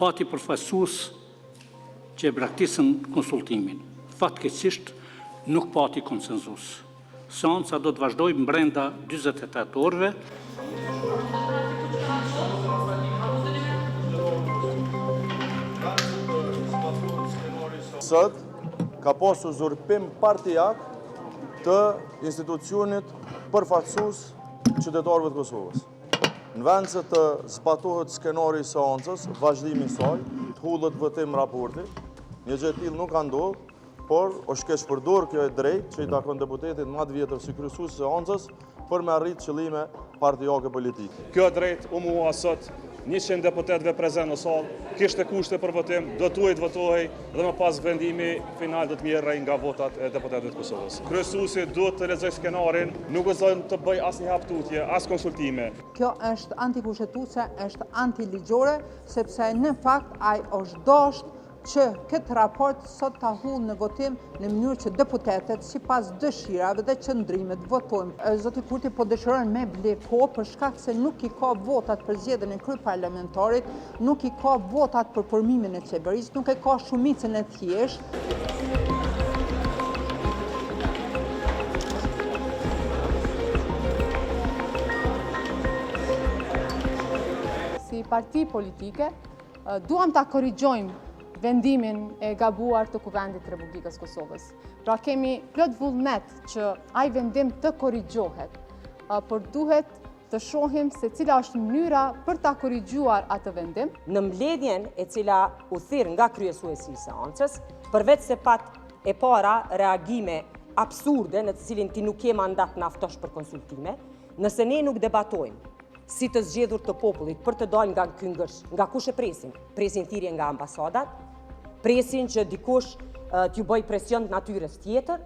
Pati përfaqësues që e braktisën konsultimin. Fatkeqësisht, nuk pati konsensus. Seanca do të vazhdojë brenda 48 orëve. Sot ka pas uzurpim partiak të institucionit përfaqësues qytetarëve të Kosovës. Në vend se të zbatohet skenari i seancës, vazhdimi i saj, të hudhet votim raporti, një gjë e tillë nuk ka ndodhur, por është keqpërdorur kjo e drejtë që i takon deputetit më të vjetër si kryesues i seancës për me arrit qëllime partiake politike. Kjo e drejtë u mohua sot 100 deputetëve prezent në sallë, kishte kushte për votim, do duhej të votohej dhe më pas vendimi final do të merrej nga votat e deputetëve të Kosovës. Kryesuesi duhet të lexojë skenarin, nuk guxon të bëjë asnjë hap tutje, as konsultime. Kjo është antikushtetuese, është antiligjore, sepse në fakt ai është dashtë që këtë raport sot ta hudhë në votim në mënyrë që deputetët sipas dëshirave dhe qëndrimit votojnë. Zoti Kurti po dëshiron me ble kohë për shkak se nuk i ka votat për zgjedhjen e kryeparlamentarit, nuk i ka votat për formimin e qeverisë, nuk e ka shumicën e thjeshtë. Si parti politike, Duam ta korrigjojmë vendimin e gabuar të Kuvendit të Republikës Kosovës. Pra kemi plot vullnet që ai vendim të korrigjohet, por duhet të shohim se cila është mënyra për ta korrigjuar atë vendim. Në mbledhjen e cila u thirr nga kryesuesi i seancës, përveç se pat e para reagime absurde në të cilin ti nuk ke mandat na ftosh për konsultime, nëse ne nuk debatojmë si të zgjedhur të popullit për të dalë nga ky ngërç, nga kush e presin? Presin thirrje nga ambasadat, presin që dikush t'ju bëjë presion të natyrës tjetër.